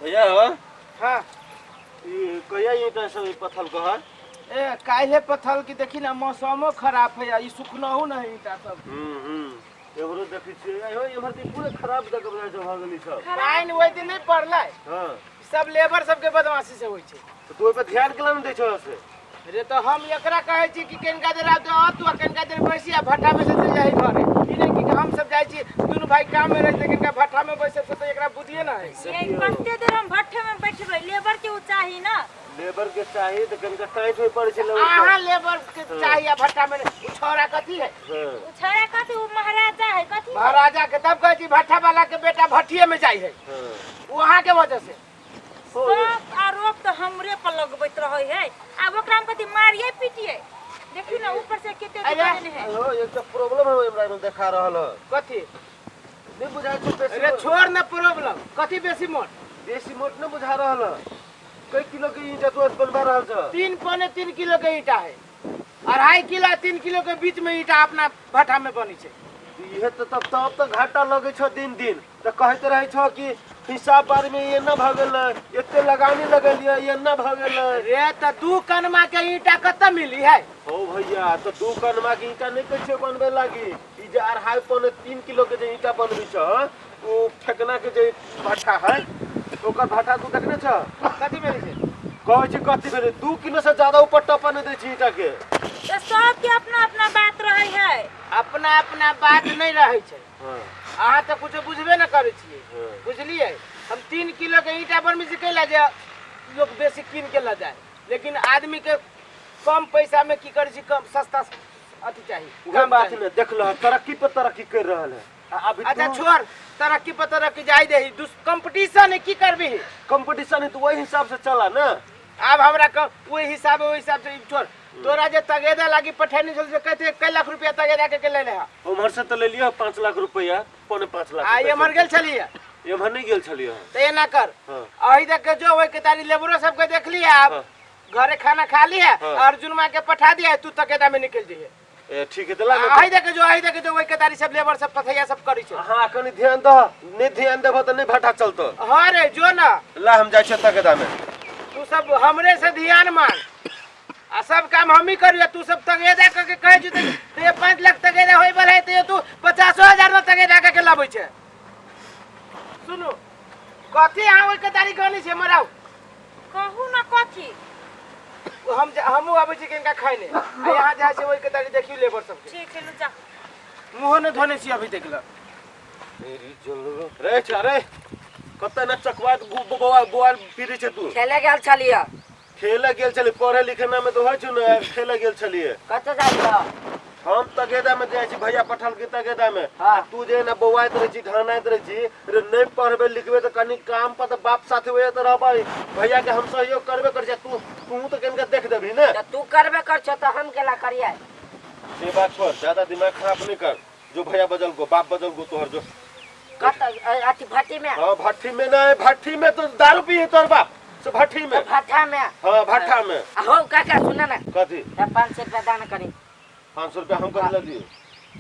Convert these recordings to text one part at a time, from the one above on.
भैया हो। हाँ। ई कहिया ईंटा सब ई पथल कह? ए काल्हे पथल की देखी ना, मौसमो खराब है, ई सुखनहु नहीं ईंटा सब। हम्म, एमरो देखै छियै, आइ हो एमहर तऽ पूरे खराब जगह बुझाइ छै भऽ गेलै सब। पानि ओहि दिन नहीं पड़लै। हाँ। सब लेबर सबके बदमाशी से होइ छै। तऽ तू ओहि पर ध्यान केला नहि दै छह से? रे तऽ हम एकरा कहै छी कि कनिका देर आब तऽ तू आ कनिका देर बैसी आ भट्ठा में से चलि जाही घरे। ई नहीं कि हम सब जाइ छी दुनू भाई काम में रहै छै, कनिका भट्ठा में बैसब से तऽ एकरा बुद्धिए ना है। ये कते देर हम भट्ठे में बैठबै? लेबर के ओ चाही ना। लेबर के चाही तऽ कनिका टाइट होय पड़ै छै लेबर के। अहाँ लेबर के चाही आ भट्ठा में ओ छौड़ा कथी है? हाँ। ओ छौड़ा कथी? ओ महाराजा है कथी है? महाराजा के तब कहै छी भट्ठा वाला के बेटा भट्ठिए में जाइ है। हाँ। ओ अहाँ के वजह से। सब आरोप तऽ हमरे पर लगबैत रहै है। आब ओकरा हम कथी मारिए पीटिए? देखियौ ने ऊपर से कते अरे, देने है। हो, एकटा प्रॉब्लम है हमरा में देखा रहल है। कथी? नहीं बुझाइ छै बेसी। अरे छोड़ ना प्रॉब्लम, कथी बेसी मोट? बेसी मोट नहीं बुझा रहल है। कई किलो के ईंटा तू बनवा रहल छ? 3.75 किलो के ईंटा है। 2.5 किलो आ 3 किलो के बीच में ईंटा अपना भट्ठा में बनी छै। इहे तऽ तब तब तऽ घाटा लगै छौ दिन दिन। तऽ कहैत रहै छौ कि हिसाब बारे में एना भऽ गेलै, एते लगानी लगेलियै, एना भऽ गेलै। रे तऽ 2 कनमा के ईंटा कतऽ मिली है? हो भैया, तऽ 2 कनमा के ईंटा नहीं कहै छियै बनबै लागी। ई जे 2.5 2.75 किलो के जे ईंटा बनबै छौ, ओ फेकना के जे भट्ठा है, ओकर भट्ठा तू देखने छौ? कथी भेलै छै? कहै छी कथी भेलै, 2 किलो से ज्यादा ऊपर टपा नहि दै छी ईंटा के। तऽ सबके अपना अपना बात रहै है। अपना अपना बात नहीं रहै छै। हाँ। अहाँ तऽ कुछो बुझबे न करै छियै। हाँ। बुझलियै? हम 3 किलो के ईंटा बनबै छी कैला जे लोग बेसी कीन के लऽ जाए, लेकिन आदमी के कम पैसा में की करै छी, कम सस्ता अथी चाही। उहे कम बात चाही। ने देख लह, तरक्की पर तरक्की कर रहल है। आ अभी अच्छा तू छोड़, तरक्की पर तरक्की जाय दही, कंपटीशन है, की करबी? कंपटीशन है तो वही हिसाब से चला ना। आब हमरा ओहि हिसाब ओहि हिसाब से छोड़। तोरा जे तगेदा लागी पठेने छल से कते कै लाख रुपया तगेदा के लेने है? उम्हर से तो ले लियो 5 लाख रुपया, 4.75 लाख। आ एम्हर गेल छलियै? एम्हर नहीं गेल छलियै। तऽ एना कर, हाँ। अही देख के जो ओहि के तारी लेबरो सबके देख लिहे, आब हाँ। घरे खाना खा लिहे। हाँ। अर्जुन माँ के पठा दिया, तू तगेदा में निकल जइहे। ए ठीक है दला। अही देख के जो, अही देख के जो, ओहि के तारी सब लेबर सब पथैया सब करै छै। हाँ, कनी ध्यान दह, नहीं ध्यान देबह तऽ नहीं भाटा चलतो। हाँ रे जो ना। ला हम जाइ छियै तगेदा में। तू सब हमरे से ध्यान मांग आ सब काम हम ही करियो। तू सब तगेदा करके कहै छी तऽ ये 5 लाख तगेदा होय वाला है, तऽ तू 50,000 ना तगेदा करके लाबै छै। सुनू, कथी अहाँ ओहि के तारी गनी छै मराउ? कहू ना कथी? हम हमहूँ आबै छी कनिका खाइ ले, आ यहाँ जाइ छै ओहि के तारी देखियौ लेबर सबके। ठीक है, लू जा। मुँहो ने धोने छी अभी तक ल। मेरी जलवा रे छा रे, कते न चकवात बौआ बौआ फिरै छै तू? खेले गेल छलियै। खेले गेल छलियै? पढ़े लिखे नामे तऽ होइ छौ ने, खेले गेल छलियै। कतऽ जाइ छह? हम तगेदा में जाइ छी, भैया पठल के तगेदा में। हाँ। तू जे ना बौआइत रहै छी, ढहनाइत रहै छी रे, नहीं पढ़बे लिखबे तऽ कनी काम पर तऽ बाप साथे होए तऽ रहबै, भैया के हम सहयोग करबे करै छी। तू तू तऽ कनिका देख देबही ने। तऽ तू करबे कर छह तऽ हम केला करियै? से बात छोड़, ज्यादा दिमाग खराब नहीं कर। जो भैया बजल गो, बाप बजल गो तोहर, जो। कतऽ? अथी भट्टी में? हाँ, भट्टी में। नहीं, भट्टी में तो दारू पी है तोहर बाप से, भट्टी में। भट्ठा में? हाँ, भट्ठा में। आ हो काका, सुन ना। कथी? 500 रुपया दान करी। 500 रुपया हम कथी लगी?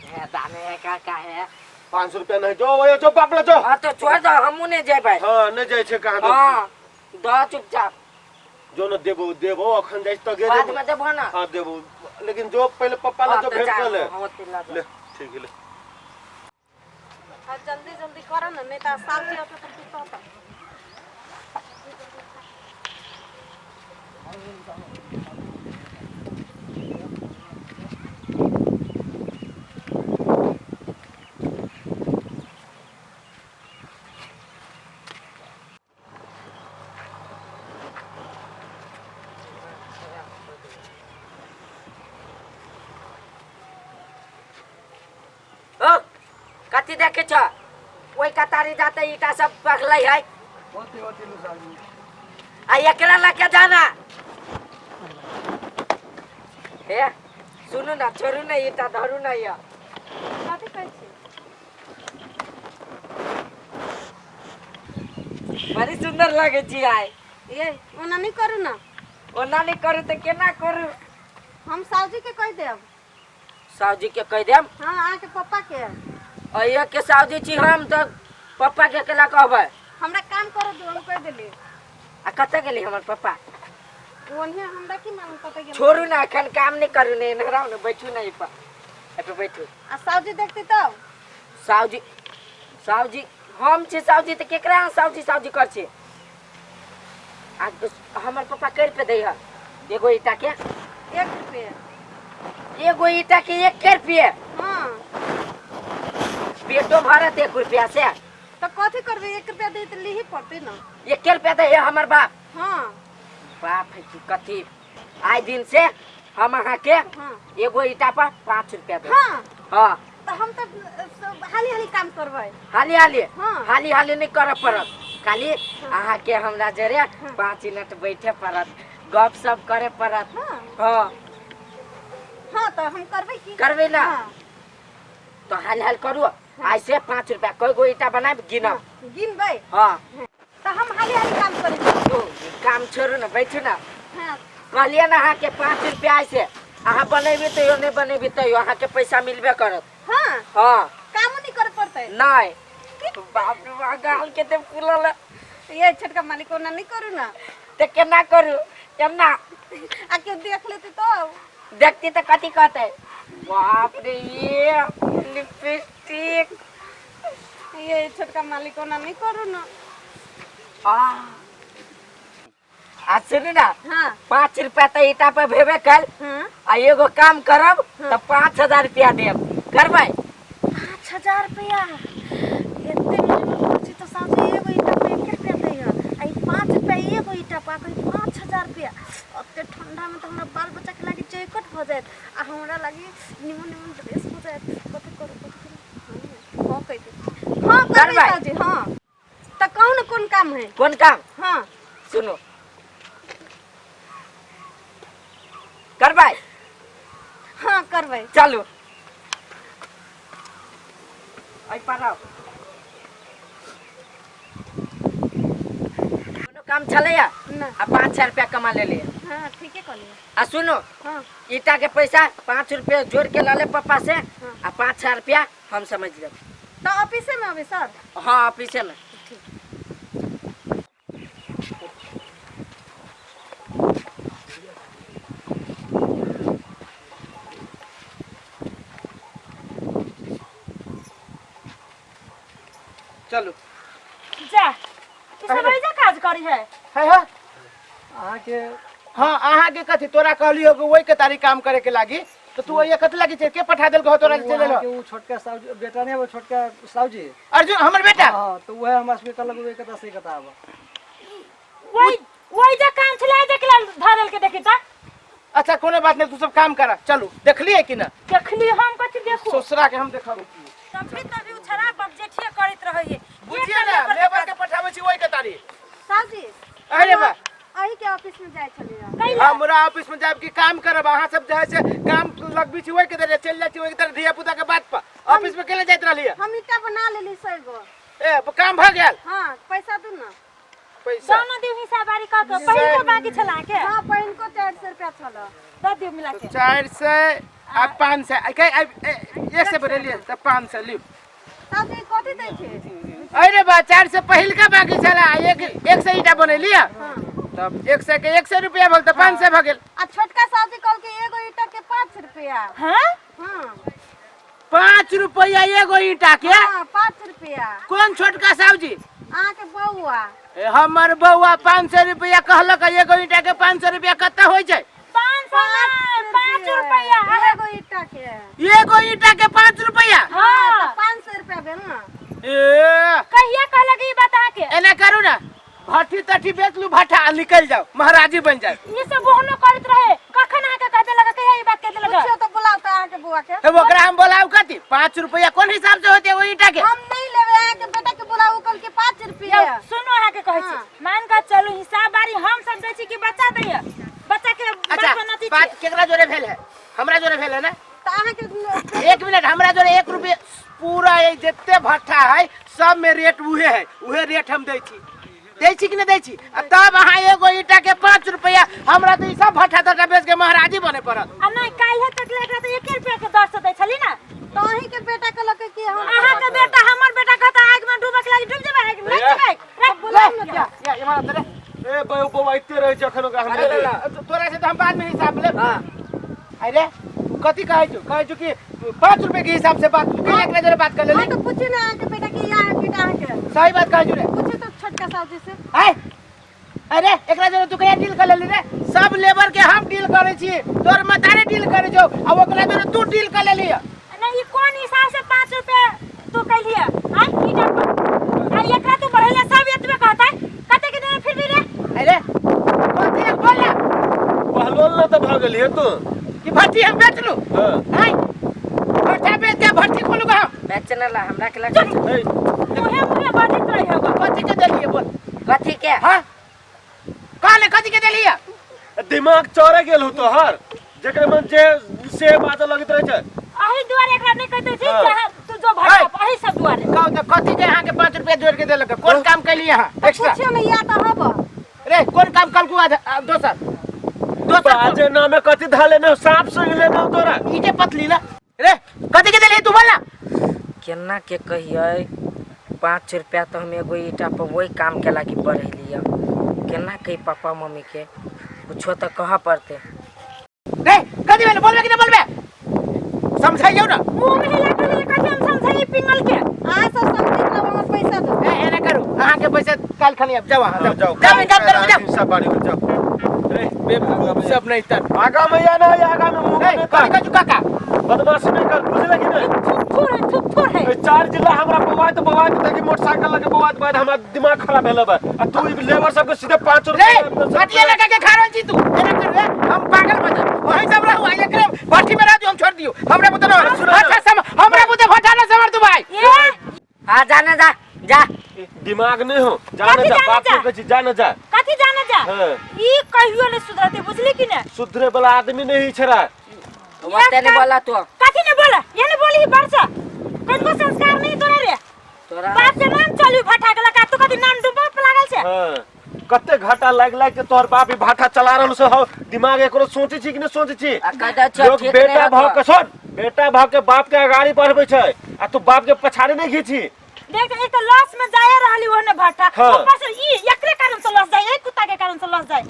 हे दान है काका है। 500 रुपया नहीं, जो वही जो बाप ला जो। हाँ तो छोड़ दो, हमू नहीं जेबै। हाँ, नहीं जाइ छै कहाँ। हाँ, दो चुपचाप। जो न देबो देबो, अखन जाइ तऽ गे। बाद में देबो ना। हाँ देबो, लेकिन जो पहले पप्पा ला हाँ, जो तो भेंट जा, कर ले। हाँ, ओते ला जा। ले ठीक है ले। आ जल्दी जल्दी कर ना, नहीं तो साल जी होते तो पूछता। ओ कथी देखे छ? ओहि कतारी जाते ईटा सब पगलै है। आ एकरा लके जाना। हे सुनू ना, छोड़ू ना, ईटा धरू ना या। कथी कहै छी? बड़ी सुंदर लगे छी आइ। ये ओना नहीं करू ना। ओना नहीं करू तऽ केना करू? हम साउजी के कहि देब। साउजी के कहि देब? हाँ, अहाँके पप्पा के। अइयो के साउजी छी हम, तऽ पप्पा के केला कहबै? हमरा काम करे दू, हम कह देली। आ कतऽ गेली हमर पप्पा? ओन्हे हमरा की मालूम कतऽ गेल। छोड़ू ना, एखन काम नहीं करू ने, एन्हर ने बैठू ना, एहि पर एहि पर बैठू। आ सावजी देखती तब? सावजी सावजी हम छी सावजी तऽ केकरा अहाँ सावजी सावजी कर छी? आ हमर पप्पा कै रुपये दै है एगो ईटा के? 1 रुपये। एगो ईटा के 1 रुपये? हाँ। पेटो भरत 1 रुपया से? तो कथी करबे, 1 रुपया दे तऽ लिही पड़तै ना। 1 रुपया दै है हमर बाप? हाँ। बाप है की कथी? आइ दिन से हम अहाँ के हाँ। एगो ईटा पर 5 रुपया देब। हाँ। हाँ। तो हम तो हाली हाली काम करबै। हाली हाली? हाँ। हाली हाली नहीं करऽ पड़त, खाली अहाँ के हमरा जरे 5 मिनट बैठे पड़त, गप सप करे पड़त। हाँ। हाँ। हाँ तो हम करबै की? करबै ना? हाँ। तो हाल हाल करू, आइ से 5 रुपया कय गो ईटा बनाबि गिनब। गिनबै? हाँ। तो हम हाली हाली काम करै छी। तो काम छोड़ू ना, बैठू ना। हाँ। कहलियै ना अहाँ के 5 रुपया आइ से अहाँ बनेबी तैयो नहीं बनेबी तैयो अहाँ के पैसा मिलबे करत। हाँ। हाँ। कामो नहीं करे पड़तै? नहीं। बाप रे बाप, गाल के ते फूलल। ये छोटका मालिक ओना नहीं करू ना। ते केना करू? केना? आ केओ देख लेतै तब? देखती तऽ कथी कहतै? बाप रे, ये लिपस्टिक। ये छोटका मालिक ओना नहीं करू ना। आ सुनू ना। हाँ। 5 रुपया तऽ ईटा पर भेबे कल। हाँ। आ एगो काम करब तऽ 5000 रुपया देब, करबै? 5000 रुपया? एते निमन छी तो साँझ एगो ईटा पे 1 रुपया दै है, आ ई 5 रुपया एगो ईटा पा के 5000 रुपया। ओते ठंडा में तो हमरा बाल बच्चा के लागी जैकेट हो जायत आ हमरा लागी निमन निमन ड्रेस हो जायत। कथी करू, कथी करू? हाँ, कहि दे। हाँ, करबै करबै? साजी, हाँ। तऽ कहू ने कोन काम है? कोन काम? हाँ। सुनू, करबै? हाँ करबै। चलू एहि पर आउ। कोनो काम छलैया ना। आ 5000 रुपया कमा लेलियै। हाँ ठीके कहलियै। आ सुनू। हाँ। ईटा के पैसा 5 रुपया जोड़ के लले पप्पा से। हाँ। आ 5000 रुपया हम समझ लेब। तो ऑफिसे में अबै सर? हाँ ऑफिसे में। ठीक। चलू। जा, ई सब ऐसे काज करी है। है है। अहाँ के हाँ, अहाँ के कथी तोरा कहलियो कि ओहि के तारी काम करे के लागी, तो तू ओहि कथी लागी छै? के पठा देलको हो तोरा? चलि अहाँ के उ छोटका साउजी बेटा नहीं है, छोटका साउजी अर्जुन हमर बेटा। हाँ, तो वह हमरा सबके कहलक ओहि कता से कता आब। वही वही जे काम छलै जे के धरल के देखी ता। अच्छा कोनो बात नहीं, तू सब काम करा। चलू, देखलिए कि ना? देखली हम, कथी देखू? ससुरा के हम देखब। तभी तभी उ छड़ा बब जेठिए करैत रहै। बुझिए ना, लेबर के पठाबै छी ओहि के तारी। साउजी। अरे बा। अही के ऑफिस में जाइ छलियै। हमरा ऑफिस में जाब की काम करब? अहाँ सब जे है से काम लगबी छी ओहि के तारी, चलि जाइ छी ओहि के तारी धिया पुता के बात पर। ऑफिस में केना जाइत रहलियै? हम ईटा बना लेली 100 गो। ए काम भऽ गेल? हाँ, पैसा दू ना। पैसा दोनों दिउ हिसाब बारी कऽ के। पहिल को बाकी छला के? हाँ, पहिल को 400 रुपया छल। दऽ दियौ मिला के। 400 आ 500, 100 बनेलियै तऽ 500 लिउ। साउजी कथी दै छै? अरे बा, 400 पहिलका बाकी छला, 100 ईटा बनेलियै तब 100 के 100 रुपया भऽ गेल तऽ 500 भऽ गेल। आ छोटका साउजी कहलकै एगो ईटा के 5 रुपया। हाँ? हाँ। 5 रुपया एगो ईटा के? हाँ, 5 रुपया। कोन छोटका साउजी? अहाँ के बौआ। ए, हमर बौआ 500 रुपया कहलक, एगो ईटा के 500 रुपया कते होइ छै? 500 नहि, 5 रुपया। एगो ईटा के। एगो ईटा के 5 रुपया? हाँ। तऽ 500 रुपया भेल ना। ए कहिया कहलक ई बात अहाँके? एना करू ना, भट्ठी तट्ठी बेच लू भट्ठा आ निकलि जाउ, महाराजी बनि जाउ। ई सब ओहनो करैत रहे, कखन अहाँके कह देलक? कहिया ई बात कह देलक? पूछियो तऽ बोलाउ तऽ अहाँके बौआ के। हे, ओकरा हम बोलाउ कथी? 5 रुपया कोन हिसाब से होते एगो ईटा के? हम नहीं लेबै, अहाँके बेटा के बोलाउ, कहलकै 5 रुपया। यौ, सुनू, अहाँके कहै छी, मान कऽ चलू हिसाब बारी हम सब दै छी कि बच्चा दैया? बच्चा के अच्छा बात पर बात केकरा जोरे भेल है? हमरा जोरे भेल है ना? तऽ अहाँके 1 मिनट, हमरा जोरे 1 रुपया पूरा ये जते भट्ठा है सब में रेट उहे है, उहे रेट हम दै छी। दै छी कि नहि दै छी? आ तब अहाँ एगो ईटा के 5 रुपया, हमरा तऽ ई सब भट्ठा तट्ठा बेच के महाराजी बने पड़त। आ नहि, काल्हि तक ले एकरा तऽ 1 रुपया के दर से दै छली ना। तऽ अहीं के बेटा कहलकै कि हम अहाँके बेटा हमर बेटा कहता आगि में डूबक लागि डूब जेबै, आगि में लागि जेबै। हाथ रे। ए बौ बौआइते रहै छै अखन ओकरा हम अरे नहि ना। तोरा से तो हम बाद में हिसाब लेब। हाँ। अरे कथी कहै छौ? कहै छौ कि 5 रुपए के हिसाब से बात तू एकरा जरे बात कर लेली। हाँ, तो पूछी ना अहाँके बेटा के या बेटा अहाँके। सही बात कहै छौ रे। पूछू तो छोटका साहु से। आय, अरे एकरा जरे तू कहिया डील कर लेली रे? सब लेबर के हम डील करै छी, तोर मतारे डील करै छौ आ ओकरा जरे तू डील कर लेली। नहीं, ई कोन हिसाब से 5 रुपए तू कहलिए आय ईटा पर? आ एकरा तू बढ़ेले, सब एतबे कहता। कते के देना फिर भी रे? अरे कथी एक बोल ना। बहलोल ना तऽ भऽ गेलियै तू। कि भट्टी हम बेच लू? हाँ। आय, भट्टा बेच के भट्टी खोलूगा हम? बेचने ला हमरा के लगे। ए, मुहे मुहे बाजैत रही होगा। कथी के देलिए, बोल। कथी के? हाँ, कहले कथी के देलिए? दिमाग चढ़े गेल हो तोहर, जेकरे मन जे से बाजऽ लगैत रहै छै। अही दुआरे एकरा नहीं कहते छी। हाँ। चाहे तू जो भट्टा पर, अही सब दुआरे। कहू तऽ कथी के अहाँके 5 रुपया जोड़ के देलक? कोन काम कैलिए अहाँ तो एक्स्ट्रा? पूछियो ना, या तो हब। रे, कोन काम कलकू दोसर दोसर? बाजे ना में कथी धाले ने सांप सुन लेने हो तोरा। ई जे पतली ला रे, कथी के देलिए तू, बोल ना। केना के कहियै? 5 रुपया तो हम एगो ईटा पर वही काम के लागी बढ़ेलियै। केना कही पापा मम्मी के? कुछो तऽ कहऽ पड़तै। रे, कथी भेल? बोलबे कि नहीं बोलबे? समझाइयो ना। मुंह में हिला के लिए कथी हम समझाई पिंगल के? अहाँ सब सब देख लब, हमर पैसा दो। ए, एना करू, अहाँके पैसा काल्हि खनी आब। जाउ अहाँ। हाँ, जाउ। जाओ। जाउ, काम करू, जाउ। सब बारी में जाओ रे। बेवकूफ सब नहीं तर। आगा में या ना आगा में मुंह ए, में कथी कहै छौ काका? बदमाशी नहीं कर, बुझले कि नहीं? थुथुर है, थुथुर है। ए, चार जिला हमरा बौआइत बौआइत ताकि मोटरसाइकिल लगे बौआइत बौआइत हमरा दिमाग खराब भेल बा आ तू ई लेबर सबके सीधे 5 रे रुपया। हटिया लगा के खा रहल छी तू। एना करू ए, हम पागल बन वही सब रहू। आई एकरे भट्टी में रह दियो, हम छोड़ दियो। हमरा बुते ना सुनो ना। अच्छा सम हमरा बुते भट्टा ना समर तू भाई। ए। हाँ, जा ना, जा जा। दिमाग नहीं हो, जा ना कथी जा। जाना बाप जा? के कहै छी, जा ना जा। कथी जाना जा? हाँ। ई कहियो नहीं सुधरते, बुझली कि ने? सुधरे वाला आदमी नहीं छरा। ओते नहीं बोला तू। कथी ने बोला? ये ने बोली ही बरसा कनको संस्कार नहीं तोरा रे। तोरा बाप के नाम चलू भट्टा के लगा, तू कथी नाम डूबा पे लागल छे? हाँ, कते घाटा लाग लाग के तोहर बाप ई भाठा चला रहल से हो। दिमाग एकरो सोचे छी कि नहीं सोचे छी? आ कह दै छियौ, लोग ठीक बेटा नहीं भऽ रहतौ। के, सुन, बेटा भऽ के बाप के अगाड़ी बढ़बै छै आ तू बाप के पछाड़ी नहीं घीची। देख, एक तो लॉस में जाए रहली ओने भट्टा। हाँ। ऊपर से ई एकरे कारण से लॉस जाए, एक कुत्ता के कारण से लॉस जाए।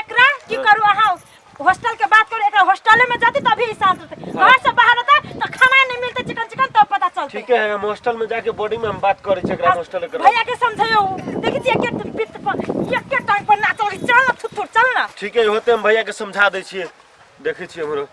एकरा की करू अहाँ? हॉस्टल के बात करू, एकरा हॉस्टले में जाती तभी ई शांत रहते। घर से बाहर रहता तो खाना नहीं मिलते चिकन चिकन, तब पता चलते। ठीक है, हम हॉस्टल में जाके बोर्डिंग में हम बात करै छी एकरा हॉस्टल के। भैया के समझाइयो। देखी छी, एक पित्त पर एक टांग पर नाचल। चल ना थुथुर, चल ना। ठीक है, होते हम भैया के समझा दै छियै। देखै छियै हमरो।